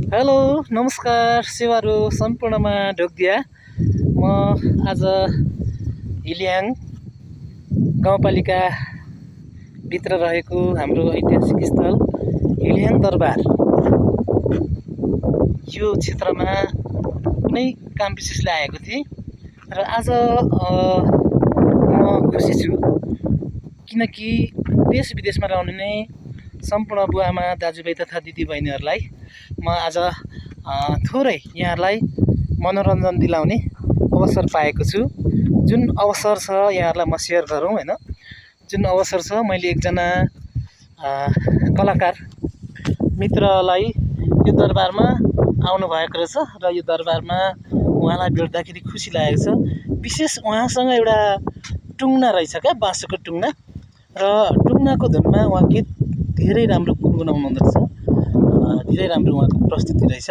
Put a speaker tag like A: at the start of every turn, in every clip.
A: Hello नमस्कार सेवारो सम्पूर्णमा ढोक्दिया। म आज हिलियाङ गाउँपालिका भित्र रहेको हाम्रो ऐतिहासिक स्थल हिलियाङ दरबार यो क्षेत्रमा कुनै काम विशेषले आएको थिएँ र आज म खुसी छु किनकि देश विदेशमा रहने नै सम्पूर्ण बुवाआमा दाजुभाइ तथा दिदीबहिनीहरूलाई म आज थोरै यहाँहरूलाई मनोरञ्जन दिलाउने अवसर पाएको छु। जुन अवसर छ यहाँहरूलाई म सेयर गरौँ हैन। जुन अवसर छ मैले एकजना कलाकार मित्रलाई यो दरबारमा आउनु भएको रहेछ र यो दरबारमा उहाँलाई भेट्दाखेरि खुसी लागेको छ। विशेष उहाँसँग एउटा टुङ्ना रहेछ क्या, बाँसको टुङ्ना, र टुङ्नाको धुनमा उहाँ गीत धेरै राम्रो गुनगुनाउनु रहेछ। धेरै राम्रो उहाँको प्रस्तुति रहेछ।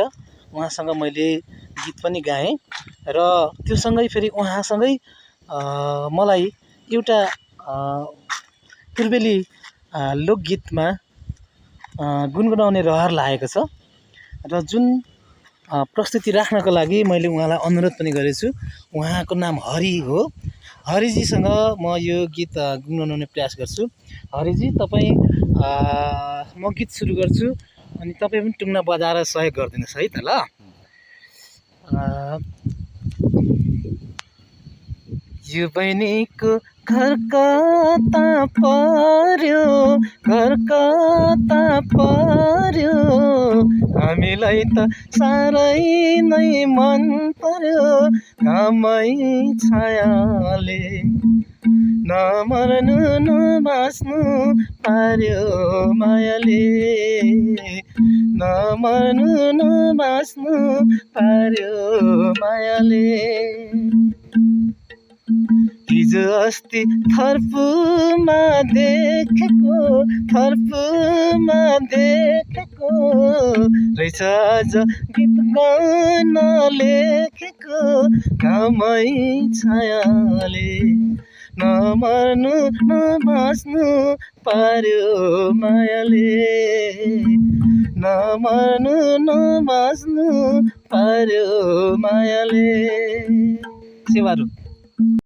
A: उहाँसँग मैले गीत पनि गाएँ र त्योसँगै फेरि उहाँसँगै मलाई एउटा पूर्वेली लोकगीतमा गुनगुनाउने रहर लागेको छ र जुन प्रस्तुति राख्नको लागि मैले उहाँलाई अनुरोध पनि गरेको छु। उहाँको नाम हरि हो। हरिजीसँग म यो गीत गुनगुनाउने प्रयास गर्छु। हरिजी, तपाईँ म गीत सुरु गर्छु अनि तपाईँ पनि टुङ्ना बजाएर सहयोग गरिदिनुहोस् है त ल। यो बहिनीको घर कता पर्यो, घर कता पर्यो, हामीलाई त साह्रै नै मन पर्यो, घामै छायाले नमर्नु नबाँच्नु पार्यो मायाले, नमर्नु नबाँच्नु पार्यो मायाले। हिजो अस्ति थर्पुमा देखेको, थर्पुमा देखेको रहेछ आज गीत गाउन लेखेको, घामै छायाले नमर्नु नबाँच्नु पार्यो मायाले, नमर्नु नबाँच्नु पार्यो मायाले। सेवारो।